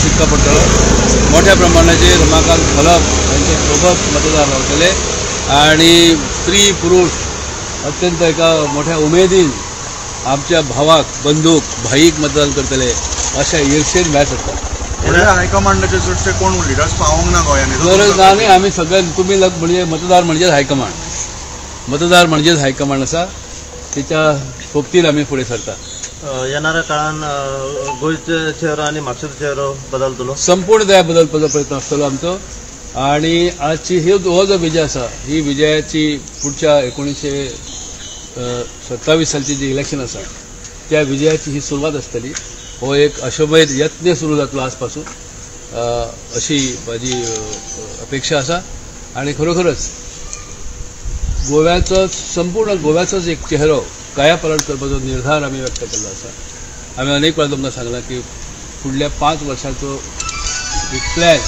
शिक्का पडटलो. मोठ्या प्रमाणाचेर रमाकांत खलप हांचे सोबत मतदार रावतले आनी स्त्री पुरुष अत्यंत एका मोठ्या उमेदीन आमच्या भावाक बंधूक भाईक मतदान करतले अशा इर्षेन भायर सरतात. हायकमांडाचे चडशे कोण लिडर्स पावोंक ना गोंयांनी, गरज ना न्ही. आमी सगळे तुमी म्हणजे मतदार म्हणजेच हायकमांड, मतदार म्हणजेच हायकमांड आसा, तेच्या सोबतीन आमी फुडें सरता. येणाऱ्या काळान गोंयचो चेहरो आनी म्हापशेचो चेहरो बदलतलो, संपूर्ण दया बदलपाचो प्रयत्न आसतलो आमचो. आनी आजची ही हो जो विजय आसा ही विजयाची पुढच्या 1927 सालची जी इलेक्शन आसा त्या विजयाची ही सुरवात आसतली. हो एक अश्वमेध यत्न सुरू जातलो आजपासून अशी म्हाजी अपेक्षा आसा. आनी खरोखरच गोव्याचो संपूर्ण गोव्याचोच एक चेहरो कायापलट करपाचो निर्धार आमी व्यक्त केल्लो आसा. आमी अनेक वेळा तुमकां सांगलां की फुडल्या 5 वर्सांचो एक प्लॅन,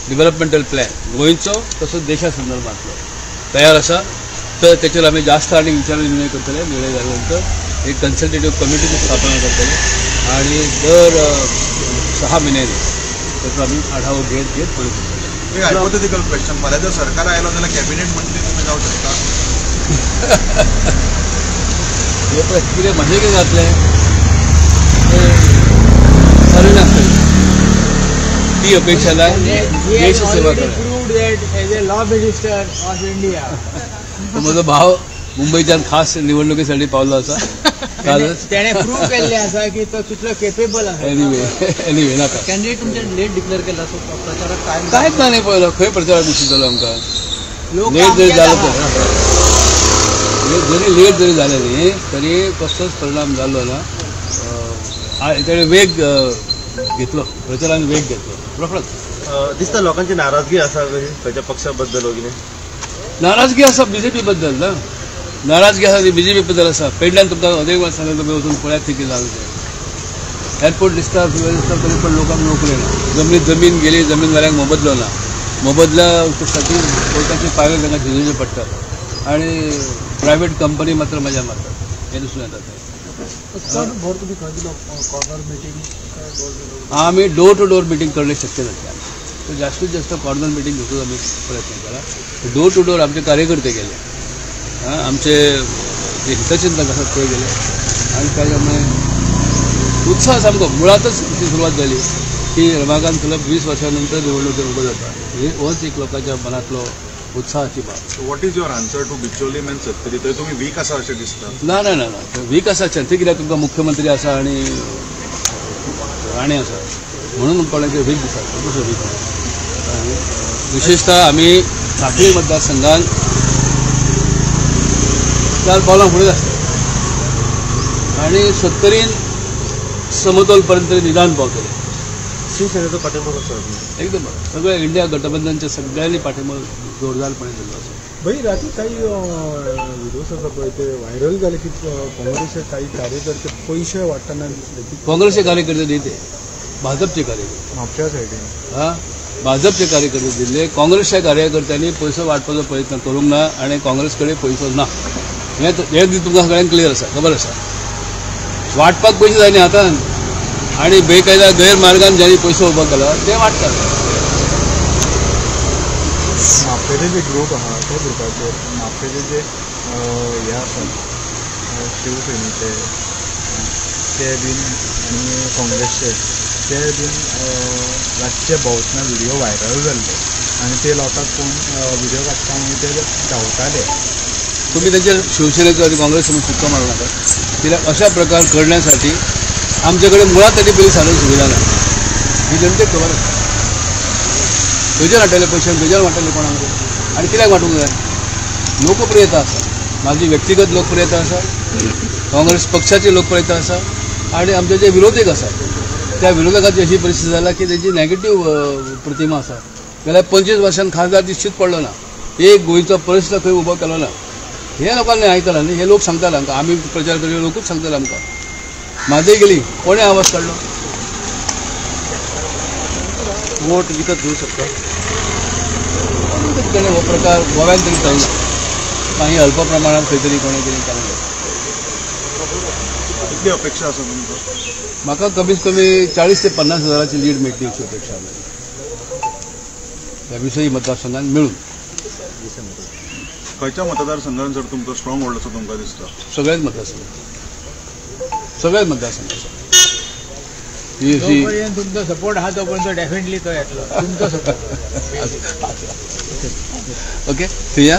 डिव्हलपमेंटल प्लॅन गोंयचो तसोच देशा संदर्भातलो तयार आसा. तर तेचेर आमी जास्त आनी विचार विनिमय करतले. निर्णय जाल्या नंतर एक कन्सल्टेटीव कमिटीची स्थापना करतले आनी दर 6 म्हयन्यांनी ताचो आमी आढावो घेत घेत फुडें सरतले. एक हायपोथेटिकल क्वेश्चन, फाल्यां जर सरकार आयलो जाल्यार कॅबिनेट मंत्री तुमी जावं शकता? हे प्रश्न कितें म्हजें कितें जातलें खरें नासतलें, ती अपेक्षा ना. देश सेवा करा. म्हजो भाव मुंबयच्यान खास निवडणुकीसाठी पावलो आसा कालच, तेणें प्रूव केल्लें आसा की तो कितलो केपेबल आसा. एनिवे नाका. कॅन्डिडेट तुमचे लेट डिक्लेअर केला, सो प्रचाराक काय कांयच ना न्ही पळयलो खंय प्रचाराक दिसून जालो आमकां. लेट जरी जालो तर जरी लेट जरी जालें न्ही तरी कसलोच परिणाम जालो ना. तेणें वेग घेतलो, प्रचारान वेग घेतलो रोखडोच. दिसता लोकांची नाराजगी आसा खंयच्या पक्षा बद्दल कितें? नाराजगी आसा बीजेपी बद्दल ना, नाराजगी आसा ती बीजेपी बद्दल आसा. पेडण्यान तुमकां अनेक वेळा सांगलें, तुमी वचून पळयात थंय कितें जालां तें. एअरपोर्ट दिसता, दिसता तरी पण लोकांक नोकरी ना, जमनीत जमीन गेली, जमीनवाल्यांक मोबदलो ना, मोबदल्या साठी कोर्टाचे पांय तांकां झिजोवचे पडटात आनी प्रायवेट कंपनी मात्र मजा मारतात हें दिसून येता. आमी डोर टू डोर मिटींग करणे शक्य जातलें. तर जास्तीत जास्त कॉर्नर मिटींग घेवचो आमी प्रयत्न केला. डोर टू डोर आमचे कार्यकर्ते गेले, आमचे जे हितचिंतक आसात ते गेले आनी त्याच्यामुळे उत्साह सामको मुळातच ती सुरवात जाली की रमाकांत खलप 20 वर्षांनंतर निवडणुकीत उभो जाता, हे होच एक लोकांच्या मनातलो उत्साहाची बाब. What is your answer to Bicholim and Sattari? थंय तुमी वीक आसा अशें दिसता? ना ना ना ना, वीक आसा थंय कित्याक तुमकां मुख्यमंत्री आसा आनी राणे आसा म्हणून कोणाचे वीक दिसता, दुसरो वीक. विशेषतः आमी साखळी मतदारसंघात 4 पावलां फुडें आसता आनी सत्तरीन समतोल पर्यंत तरी निदान पावतले. शिवसेनेचो पाठिंबो कसो? एकदम बरो, सगळ्या इंडिया गठबंधनच्या सगळ्यांनी पाठिंबो जोरदारपणे दिल्लो आसा. भाई राती काही व्हिडिओज आसा पळय ते व्हायरल जाले की काँग्रेसचे काही कार्यकर्ते पैसे वाटतना दिसले. काँग्रेसचे कार्यकर्ते न्ही ते, भाजपचे कार्यकर्ते म्हापश्या सायडीन. हा, भाजपचे कार्यकर्ते दिल्ले. काँग्रेसच्या कार्यकर्त्यांनी पयसो वाटपाचो प्रयत्न करूंक ना आनी काँग्रेस कडेन पयसो ना हें तुमकां सगळ्यांक क्लियर आसा, खबर आसा. वाटपाक पयशे जाय न्ही हातान, आनी बेकायदा गैरमार्गान ज्यांनी पयसो उबो केला ते वाटतात. म्हापशेचे जे ग्रुप आहा त्या ग्रुपाचेर म्हापशेचे जे हे आसा शिवसेनेचे ते बीन आनी काँग्रेसचे ते बीन रातचे भोंवतना व्हिडिओ व्हायरल जाल्ले आनी ते लोकांक कोण व्हिडिओ काडटा म्हणून ते धांवताले. तुम्ही त्यांच्या शिवसेनेचो आनी काँग्रेस म्हणून सुक्का मारू नाका. कित्याक अशा प्रकार करण्यासाठी आमच्याकडे मुळात ताची पयली साधन सुविधा ना, ही जनतेक खबर आसा. खंयच्यान हाडटले पयशे, खंयच्यान वांट्टले कोणाक आनी कित्याक वांटूंक जाय? लोकप्रियता आसा, म्हाजी व्यक्तिगत लोकप्रियता आसा, काँग्रेस पक्षाची लोकप्रियता आसा आनी आमचे जे विरोधक आसा त्या विरोधकाची अशी परिस्थिती जाल्या की तेजी नॅगेटीव प्रतिमा आसा. जाल्यार 25 वर्षांत खासदार दिश्टीच पडलो ना, एक गोंयचो प्रश्न खंय उबो केलो ना. हे लोकांनी आयकलां न्ही, हे लोक सांगताले आमकां, आमी प्रचार करपी लोकूच सांगताले आमकां. म्हादय गेली, कोणें आवाज काडलो? वोट विकत घेऊ शकता हो प्रकार गोव्यान तरी चलना, काही अल्प प्रमाणात खंय तरी कोणें कितें चालू. कितली अपेक्षा आसा तुमकां? म्हाका कमीत कमी 40 ते 50 हजाराची लीड मेळटली अशी अपेक्षा आसा ह्या विशयी मतदारसंघात मिळून. खंयच्या मतदारसंघान सर तुमचो स्ट्रॉंग होल्ड असो तुमकां दिसता? सगळ्याच मतदारसंघात, सगळ्याच मतदारसंघात तुमचो सपोर्ट आहा तोपर्यंत डेफिनेटली तो येतलो, तुमचो सपोर्ट. ओके, सिया.